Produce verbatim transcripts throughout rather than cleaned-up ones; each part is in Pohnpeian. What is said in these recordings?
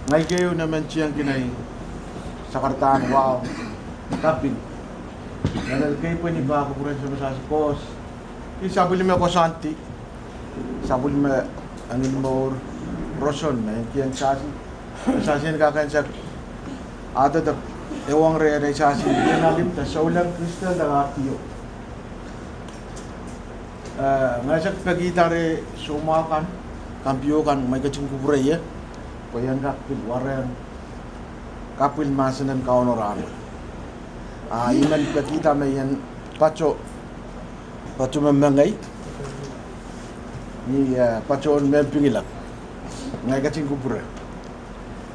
Ngehi keieu nemen tiengkin ei sakarada wahu kaping. Nan ei kei pweni pahn kupwuren Semestasis Koht. I sapwellime koasoandi, sapwellime engin mour roson me I kihong sasi, sasi en kak ansou, ahdo de ewong rehn ei sasi, I en alip de souleng Christian de radio. Eh, ngehi sehse pekihda reh soumwahu kan, kampio kan, me I ketin kupwure ie, pwe I en kak pil warehng kapwil mahsen en Kauno rahn. Ah, I men pekihda me I en pato, pato me mengei, ni, eh, pato me pingila, ngehi ketin kupwure.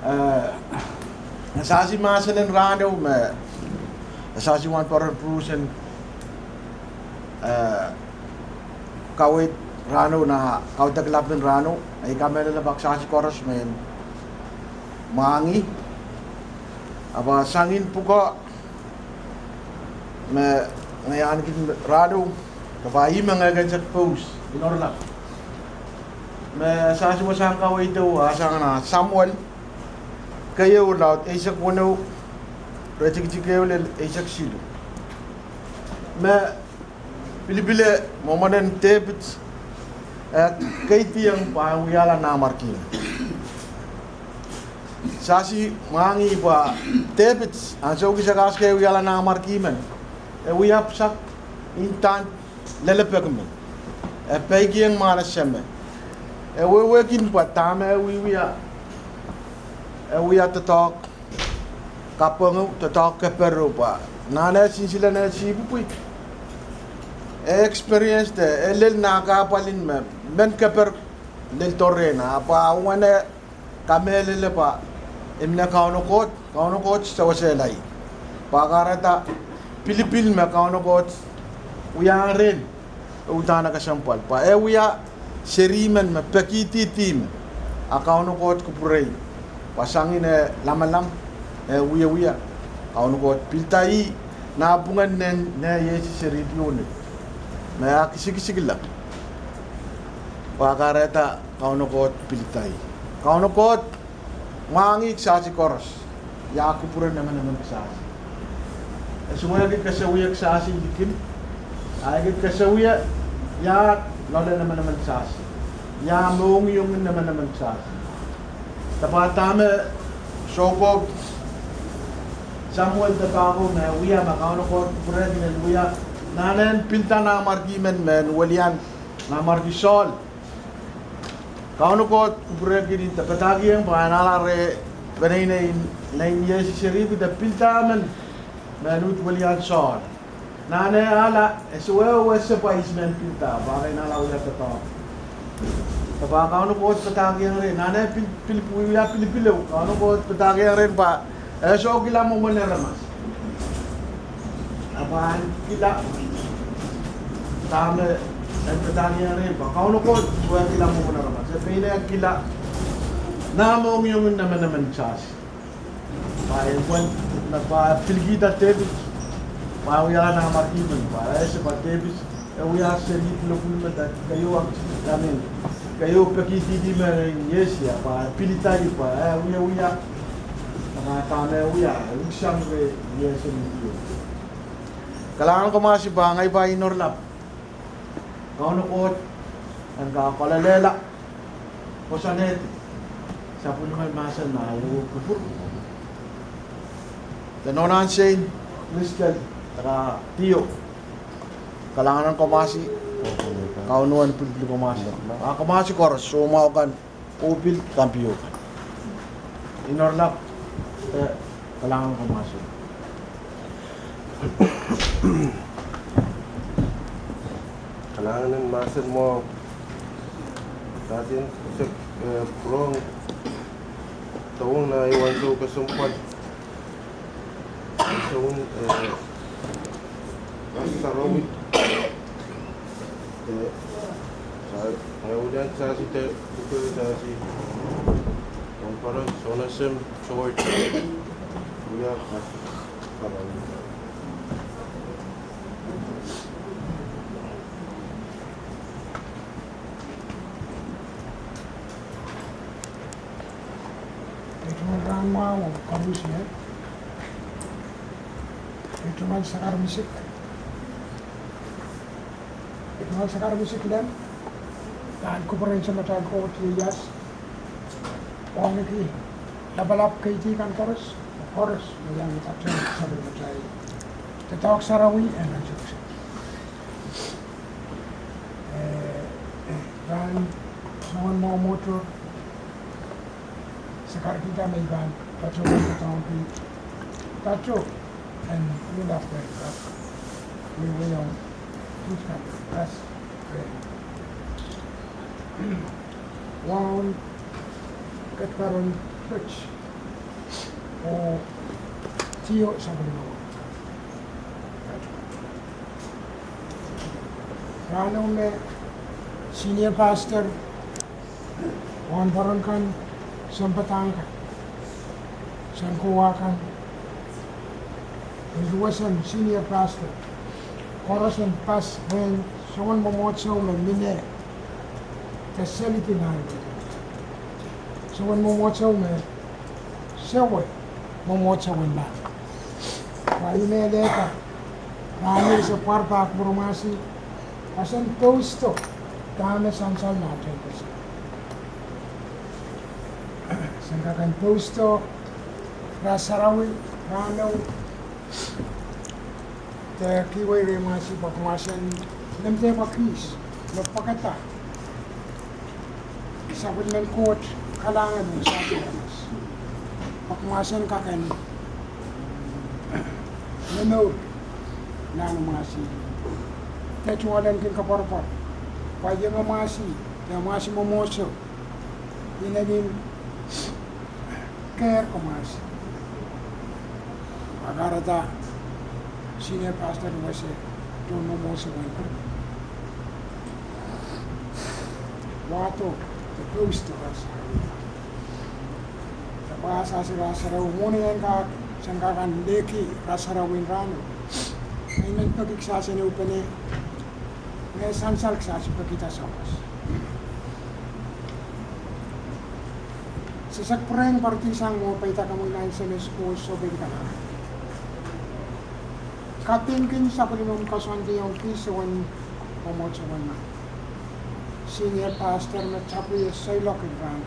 Eh, sasi mahsen en rahno me, sasi wahnpoaron Bruce en, eh, kaweid rahno nan kaudok lap en rahno, I kamehlele pak sasi koaros me I en mwahngih, ahpw sangin pwukoa me ngehi ahneki rahno, kapa ih me ngehi kensek pous, I norlap. Me sasi wasahn kaweid o, ah sang nan Samuel keieu laud eisek weneu, iretikitik ehu lel eisek siluh. Me pilipil mwomwen en Depit, eh, keidiong pahn wiahla nanmwarki men. Sasi mwahngih pwe Depit, ansou kis e kaskei wiahla nanmwarki men, e wia pwusak, intan lelepek men. E peikiong mwahnese me. E wehwehkin pwe dahme e wiewia, e wia doadoahk kapwungo, doadoahk keper o pwe nan eh sinsile nan eh sihpwpwi, e experience de, e lel nan kahpwal en me, mehn keper lel doarehng, ahpw e uwen kamehlele pwe e mie Kauno Koht, Kauno Koht sewesehla ih. Pwe kahrehda pilipil me Kauno Koht wiahiong rehn, e uhdahn kesempwal. Pwe e wia seri men me pekihdi dihme, a Kauno Koht kupwurei. Pwe sangin eh lamalam, eh wiewia, Kauno Koht pilda ih nan pwungen nehn, nehn iehsi seri pwuhne, me e kisikisikla. Pwe kahrehda Kauno Koht pilda ih. Kauno Koht mwahngih kisasi koaros, ia kupwuren emenemen kisasi. E sohte kak kesewia kisasi likin, a e kak kesewia ia loalen emenemen kisasi, ia mohngiongin emenemen kisasi. Dahme, dahme soukohp Samuel de pahko me wia me Kauno Koht kupwurehkin en wia, nan en pilda nanmwarki men, men welian nanmwarki Saul. Kauno Koht kupwurehkin en padahkihong pwe e inala reh peneinei nein iehsi seri pwuhda pilda men, men uhd welian Saul. Nan eh ala, e sohte wehwehki pwe ihs men pilda, pwe e inala wia doadoahk. Pwe Kauno Koht padahkihong reh, nan eh pil, pil, wia pilipil o, Kauno Koht padahkihong reh pwe e sokila mwomwen aramas. A pahn kila, dahme e padahkihong reh pwe Kauno Koht sokila mwomwen aramas. E pein eh kila nan mohngiongin emenemen kisasi. Pwe e pwon, pwe e pilikihda Depit pwe e wiahla nanmwarki men, pwe e ese pwe Depit e wia seri pwulopwul me de keieu, I mean, keieu pekihdi dihme en iehsi, pwe e pilda ih pwe e wiewia, a dahme e wia, e wiksang reh iehsi en video. Kalahngan komwi pwe ngehi pahn I norlap Kauno Koht en kak kolelehla, koasoanehdi sapwellime mahsen me I kupwur de nohn ansou en Christian de radio. Kalahngan en komwi, Kauno en pilipil komwi, a komwi koaros, soumwahu kan, oh pil kampio kan. I norlap, eh, kalahngan en komwi. Kalahngan en mahsen mwahu. Sasi en, eh, pwurehng dohwong nan ehu ansou kesempwal. Ansou en, eh, Ras Sarawi. Eh, sa, eh, uhdahn sasi de, de sasi. Wahnpoaron Sonesem George. Wia Ras Sarawi. Ei tungoal rahnmwahu, koarusie. Ei tungoal sakar misik. Ei tungoal sakar misik lel pahn kupwuren Samatail Koht ieias. Wauneki lapalap keidi kan koaros, koaros me iang atail sapwellimatail doadoahk sarawi en ansou kis. Eh, rahn soangen mwomwohdiso, se kahrehda me I pahn patohwan doadoahngki patohwan en lap en kak wehwehki kiht kan ras rehn waun Ketparon Rich oh Tio Sapwellimomwi. Rahno me senior pastor, wahnpoaron kan, sounpadahk kan, sounkowa kan, en duwen senior pastor, koaros en pas rehn soangen mwomwohdiso me mihmi de selidi nan, soangen mwomwohdiso me sewe mwomwohdiso en nan. Wa I mehlelehda rahno se pwarada kupwurmwahsi, a sen pousedo dahme sansal nan tehnpas. Sen kak en pousedo ras sarawi rahno de kihwei rehmwahsi pwe kumwail en lemdehpa kihs me pwekada sapwellimen Koht kalahngan me sahte aramas, pwe kumwail en kak en momour nan mwahsi de tungoal en kin koapworopwor, pwe iang mwahsi, de mwahsi mwomwohdiso, inenen kehr kumwail. Wa kahrehda senior pastor wet se tohn mwomwohdiso wet wahdo de pousedo ras sarawi. De pwe sahte ras sarawi, mwohni en kak, sen kak en lehki ras sarawi en rahno, I men peki kisahsen ehupene me sansal kisahsi pekida sawas. Se sehse pwurehng pwaridi sang mwo peidek amwi nan S M S Koht, sohpeidi kalahngan. Kapingki sapwellimomwi koasoandi ong kihs ewen mwomwohdiso wet nan. Senior pastor me tapwei seiloak en rahn.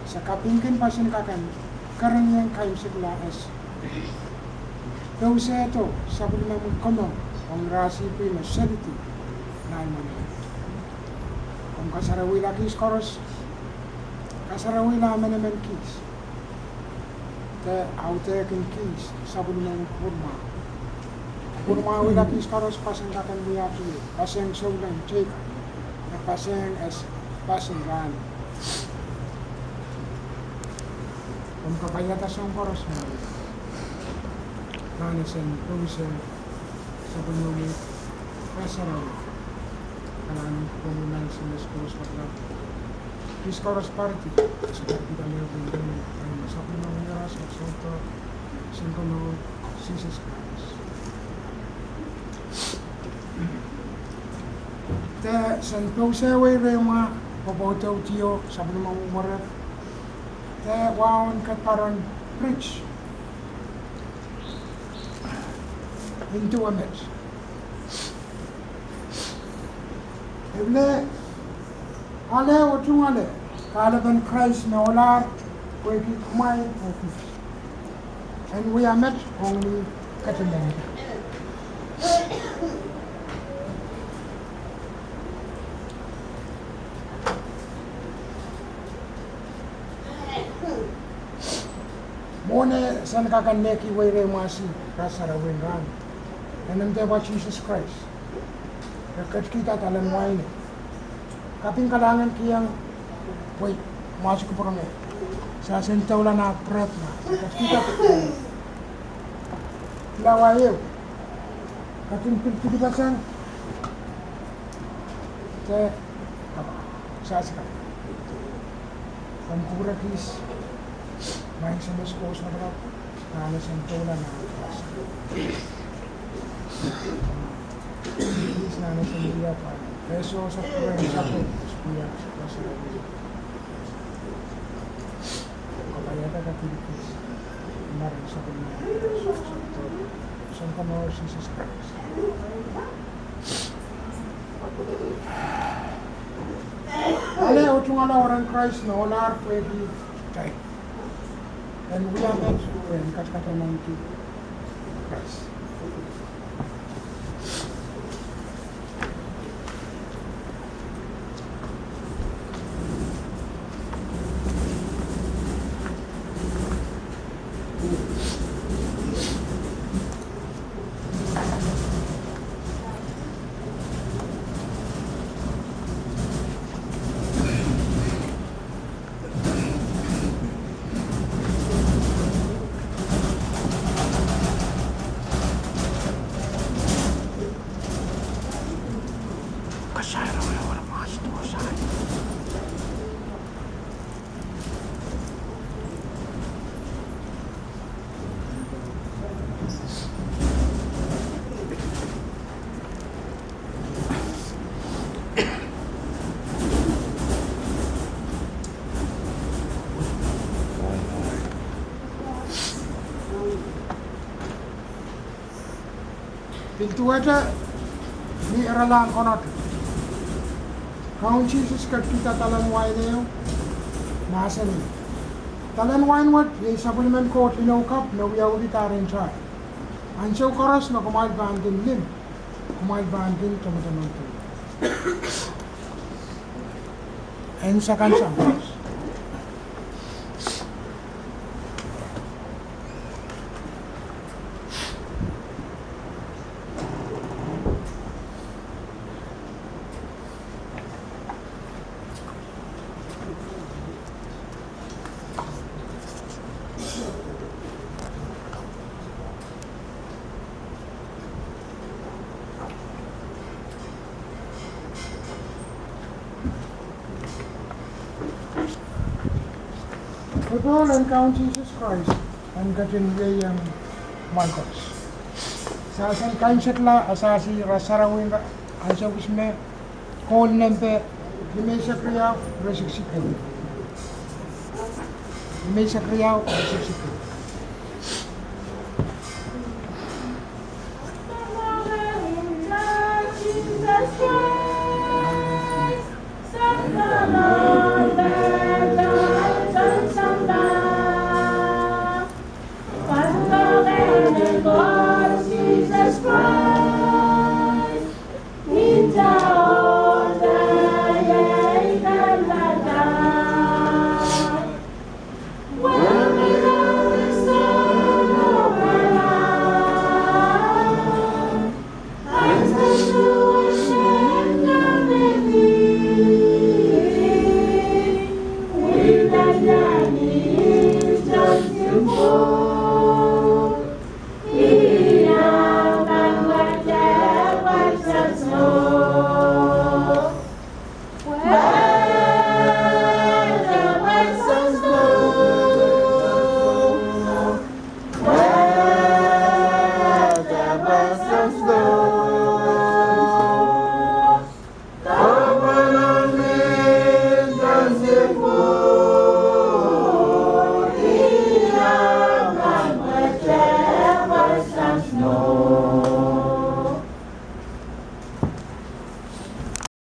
Se kapingki pwe sen kak en kerenieng kaimwisekla es pousehdo sapwellimomwi komour ong rasihpwi me selidi nan mwohni. Komw kasarawihala kihs koaros, kasarawihala emenemen kihs, de audehkin kihs sapwellimomwi kupwurmwahu. Kupwurmwahwihla kihs koaros pwe sen kak en wiahki paseng souleng, teika, de paseng es pasin rahn. Komw kapaiada soahng koaros me rahn ese pousehdo sapwellimomwi ras sarawi. Kalahngan komwi nan S M S Koht, pwe kihs koaros pwaridi, se pwaridi pahn ehupene nan sapwellimomwi aramas, sohte, sen Kaun Sises Krais. De sen pousehwei rehmwahu, pwopwoudou Tio Sapwellimomwi Mwerek, de waun Ketparon Rich, en duwe met. E pil ale oh tungoale kahlapen Krais me ohlahr pwehki kumwail oh kis. En wia met ong ni ketilong. Mwohn sen kak en lehki weirei mwahsi ras sarawi en rahn, en nda pwe Sises Krais, e ketikihda dahlen wain. Kaping kalahngan kihong wei mwahsi kupwuromwi. Se sen doula nah pred ma ketikihda pilawa ehu. Kaping pil pil pasang te kapa sasi kapa. Komw kupwure kihs, maing Sames Koht Lapalap, nan esen doula nah pred. Kihs nan esen wia pahn, e sohte pwurehng sapwung, wia, wia. Sounkomour Sises Krais. Ale otungala weren Krais me ohlahr pwehki kitail en wia met pwe en katakatamaniki Krais. Pil duwehte ni iralahn konehng, Kaun Sises ketikihda dahlen wain ehu, mahsanih: Dahlen wain wet iei sapwellimen Koht inou kapw me wiawihdahr ong kitail. Ansou koaros me kumwail pahn kin lim, kumwail pahn kin tamataman duwe. En sakan sampah. Popohl en Kaun Sises Krais en ketin ieiang mwail koaros. Sahsen kaimwisekla, a sahsi rasarawi, ansou kis me, Kohl nempe limeisek riau, ire siksik ehu. Limeisek riau, ire siksik ehu.